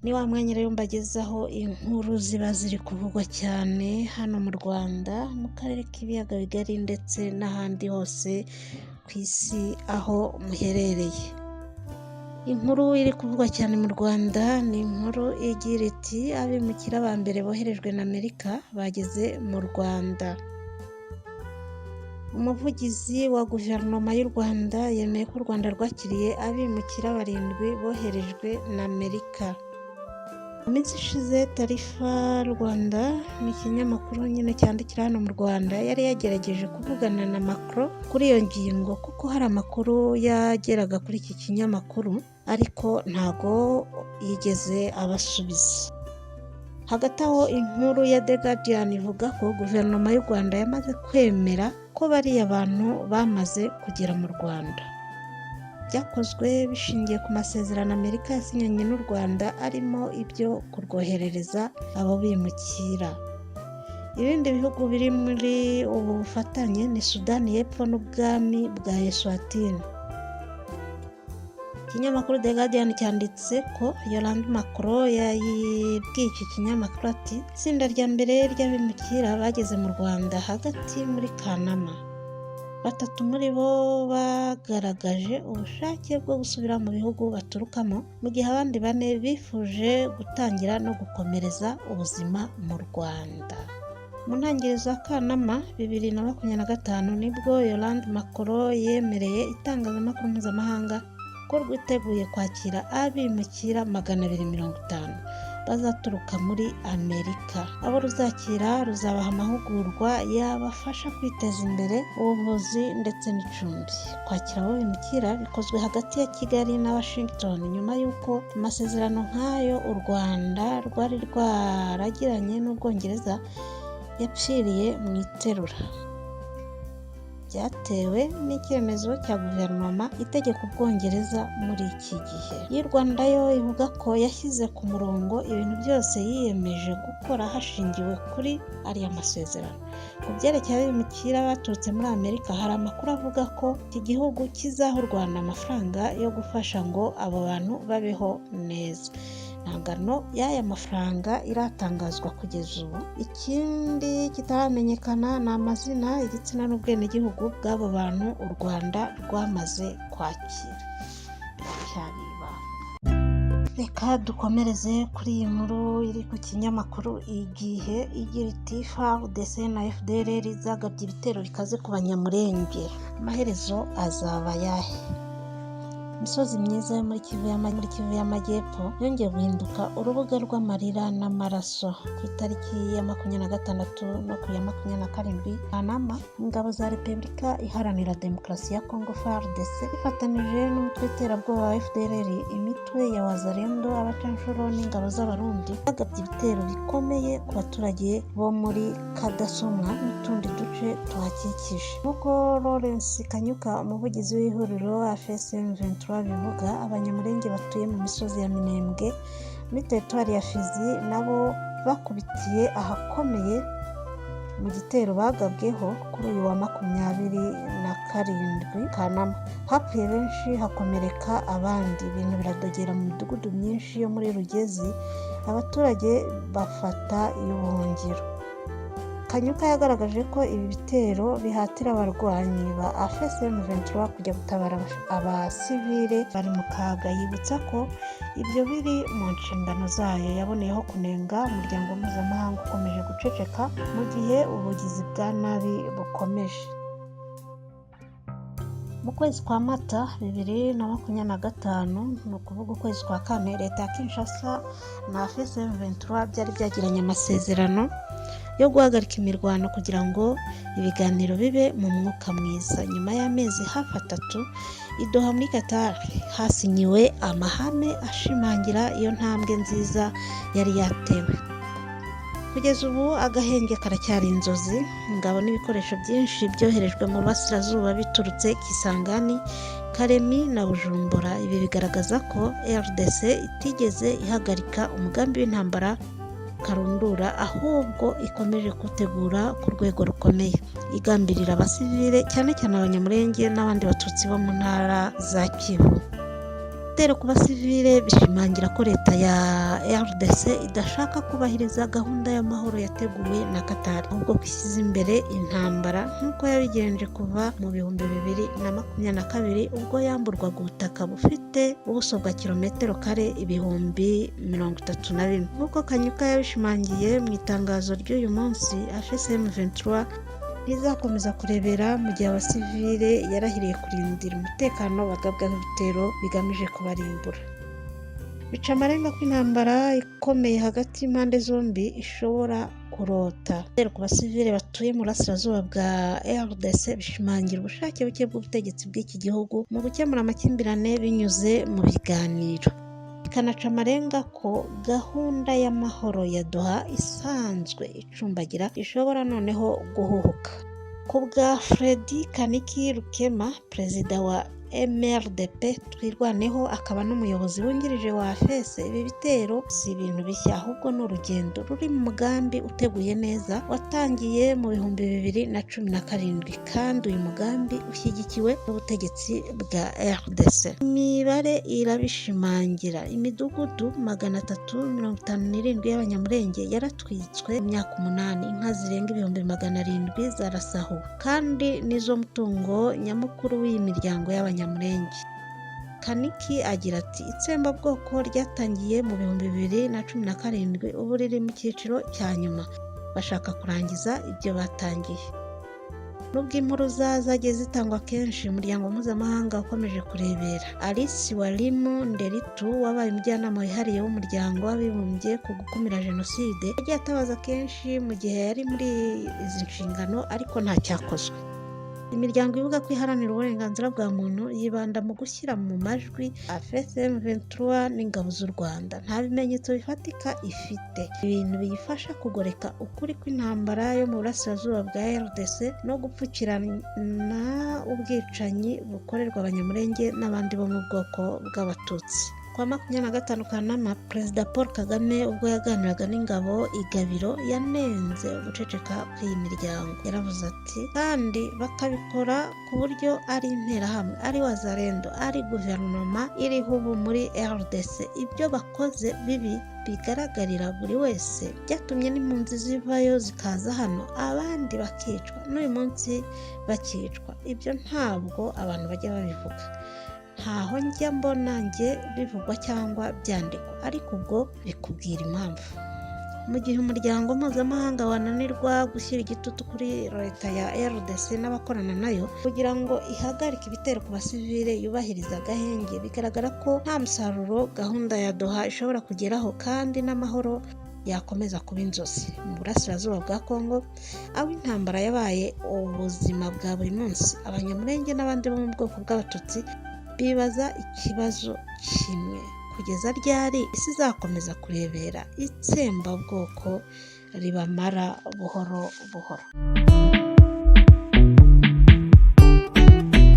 Ni wa mwanya rero mbagezaho inkuru ziba ziri kuvugwa cyane hano mu Rwanda, mu karere k'ibiyaga bigari ndetse n'ahandi hose ku isi aho muherereye. Inkuru iri kuvugwa cyane mu Rwanda ni inkuru igira iti: "Abimukira ba mbere boherejwe na Amerika bageze mu Rwanda." Umuvugizi wa Guverinoma y'u Rwanda yemeye ko u Rwanda rwakiriye abimukira barindwi boherejwe na Amerika. Mu minsi ishize, Taarifa Rwanda, ni ikinyamakuru nyine cyandikira hano mu Rwanda, yari yagerageje kuvugana na Macron kuri iyo ngingo, kuko hari amakuru yageraga kuri iki kinyamakuru, ariko ntago yigeze abasubiza. Hagati aho, inkuru ya The Guardian ivuga ko Guverinoma y'u Rwanda yamaze kwemera ko bariya bantu bamaze kugera mu Rwanda. Byakozwe bishingiye ku masezerano Amerika yasinyanye n'u Rwanda, arimo ibyo kurwoherereza abo bimukira. Ibindi bihugu biri muri ubu bufatanye ni Sudani y'Epfo n'Ubwami bwa Eswatini. Ikinyamakuru The Guardian cyanditse ko Yolande Macron yabwiye iki kinyamakuru ati: "Itsinda rya mbere ry'abimukira bageze mu Rwanda hagati muri Kanama. Batatu muri bo bagaragaje ubushake bwo gusubira mu bihugu baturukamo, mu gihe abandi bane bifuje gutangira no gukomereza ubuzima mu Rwanda." Mu ntangiriro za Kanama 2025 nibwo Yolande Macron yemereye itangazamakuru mpuzamahanga ko rwiteguye kwakira abimukira 250 bazaturuka muri Amerika. Abo ruzakira ruzabaha amahugurwa yabafasha kwiteza imbere, ubuvuzi ndetse n'icumbi. Kwakira abo bimukira bikozwe hagati ya Kigali na Washington nyuma y'uko amasezerano nk'ayo u Rwanda rwari rwaragiranye n'Ubwongereza yapfiriye mu iterura. Byatewe n'icyemezo cya guverinoma itegeka Ubwongereza muri iki gihe. Y'u Rwanda yo ivuga ko yashyize ku murongo ibintu byose yiyemeje gukora hashingiwe kuri ariya masezerano. Ku byerekeye abimukira baturutse muri Amerika, hari amakuru avuga ko iki gihugu kizaha u Rwanda amafaranga yo gufasha ngo abo bantu babeho neza. Nta ngano y'aya mafaranga iratangazwa kugeza ubu. Ikindi kitaramenyekana ni amazina, igitsina n'ubwenegihugu bw'abo bantu u Rwanda rwamaze kwakira. Biracyari ibanga. Reka dukomereze kuri iyi nkuru iri ku kinyamakuru Igihe, igira iti: "FARDC na FDLR zagabye ibitero bikaze ku Banyamurenge, amaherezo azaba ayahe?" Imisozi myiza yo muri Kivu y'Amajyepfo yongeye guhinduka urubuga rw'amarira n'amaraso. Ku itariki ya 26 no ku ya 27 Kanama, ingabo za Repubulika Iharanira Demokarasi ya Kongo, FARDC, ifatanije n'umutwe w'iterabwoba wa FDLR, imitwe ya Wazalendo, abacanshuro n'ingabo z'Abarundi, bagabye ibitero bikomeye ku baturage bo muri Kadasomwa n'utundi duce tuhakikije. Nk'uko Lawrence Kanyuka, umuvugizi w'ihuriro AFC M23 bivuga, Abanyamurenge batuye mu misozi ya Minembwe muri teritwari ya Fizi nabo bakubitiye ahakomeye mu gitero bagabweho kuri uyu wa 27 Kanama. Hapfuye benshi, hakomereka abandi, ibintu biradogera mu midugudu myinshi yo muri Rugezi, abaturage bafata iy'ubuhungiro. Kanyuka yagaragaje ko ibi bitero bihatira abarwanyi ba AFC M23 kujya gutabara abasivile bari mu kaga, yibutsa ko ibyo biri mu nshingano zayo. Yaboneyeho kunenga umuryango mpuzamahanga ukomeje guceceka mu gihe ubugizi bwa nabi bukomeje. Mu kwezi kwa Mata 2025, ni ukuvuga ukwezi kwa kane, leta ya Kinshasa na AFC M23 byari byagiranye amasezerano yo guhagarika imirwano kugira ngo ibiganiro bibe mu mwuka mwiza. Nyuma y'amezi hafi 3, i Doha muri Qatar hasinyiwe amahame ashimangira iyo ntambwe nziza yari yatewe. Kugeza ubu agahenge karacyari inzozi. Ingabo n'ibikoresho byinshi byoherejwe mu burasirazuba biturutse Kisangani, Kalemi na Bujumbura. Ibi bigaragaza ko RDC itigeze ihagarika umugambi w'intambara karundura, ahubwo ikomeje kuwutegura ku rwego rukomeye, igambirira abasivile, cyane cyane Abanyamurenge n'abandi Batutsi bo mu ntara za Kivu. Ibitero ku basivile bishimangira ko leta ya RDC idashaka kubahiriza gahunda y'amahoro yateguwe na Qatar, ahubwo ko ishyize imbere intambara nk'uko yabigenje kuva mu 2022, ubwo yamburwaga ubutaka bufite ubuso bwa kilometero kare 31,000. Nk'uko Kanyuka yabishimangiye mu itangazo ry'uyu munsi, AFC M23 ntizakomeza kurebera mu gihe abasivile yarahiriye kurindira umutekano bagabwaho ibitero bigamije kubarimbura. Bica amarenga ko intambara ikomeye hagati y'impande zombi ishobora kurota. Ibitero ku basivile batuye mu burasirazuba bwa RDC bishimangira ubushake buke bw'ubutegetsi bw'iki gihugu mu gukemura amakimbirane binyuze mu biganiro, bikanaca amarenga ko gahunda y'amahoro ya Doha isanzwe icumbagira ishobora noneho guhuhuka. Ku bwa Freddy Kaniki Rukema, perezida wa MRDP Twirwaneho akaba n'umuyobozi wungirije wa AFC, ibi bitero si ibintu bishya, ahubwo ni urugendo ruri mu mugambi uteguye neza watangiye mu 2017, kandi uyu mugambi ushyigikiwe n'ubutegetsi bwa RDC. Imibare irabishimangira: imidugudu 357 y'Abanyamulenge yaratwitswe mu myaka 8, inka zirenga 700,000 zarasahuwe, kandi nizo mutungo nyamukuru w'iyi miryango y'Abanyamulenge. Kaniki agira ati: "Itsembabwoko ryatangiye mu 2017, ubu riri mu cyiciro cya nyuma, bashaka kurangiza ibyo batangiye." Nubwo impuruza zagiye zitangwa kenshi, umuryango mpuzamahanga ukomeje kurebera. Alice Walimu Nderitu, wabaye umujyanama wihariye w'Umuryango w'Abibumbye ku gukumira jenoside, yagiye atabaza kenshi mu gihe yari muri izi nshingano, ariko nta cyakozwe. Imiryango ivuga ko iharanira uburenganzira bwa muntu yibanda mu gushyira mu majwi AFC M23 n'ingabo z'u Rwanda. Nta bimenyetso bifatika ifite, ibintu biyifasha kugoreka ukuri kw'intambara yo mu burasirazuba bwa RDC no gupfukirana ubwicanyi bukorerwa Abanyamulenge n'abandi bo mu bwoko bw'Abatutsi. Kuwa 25 Kanama, Perezida Paul Kagame ubwo yaganiraga n'ingabo i Gabiro yanenze uguceceka kw'iyi miryango. Yaravuze ati: "Kandi bakabikora ku buryo ari Interahamwe, ari Wazalendo, ari guverinoma iriho ubu muri RDC. Ibyo bakoze bibi bigaragarira buri wese, byatumye n'impunzi zivayo zikaza hano, abandi bakicwa, n'uyu munsi bakicwa. Ibyo ntabwo abantu bajya babivuga, ntaho njya mbona njye bivugwa cyangwa byandikwa, ariko ubwo bikubwira impamvu." Mu gihe umuryango mpuzamahanga wananirwa gushyira igitutu kuri leta ya RDC n'abakorana nayo kugira ngo ihagarike ibitero ku basivile, yubahiriza agahenge, bigaragara ko nta musaruro gahunda ya Doha ishobora kugeraho, kandi n'amahoro yakomeza kuba inzozi. Mu burasirazuba bwa Kongo, aho intambara yabaye ubuzima bwa buri munsi, Abanyamulenge n'abandi bo mu bwoko bw'Abatutsi bibaza ikibazo kimwe: kugeza ryari isi izakomeza kurebera itsembabwoko ribamara buhoro buhoro?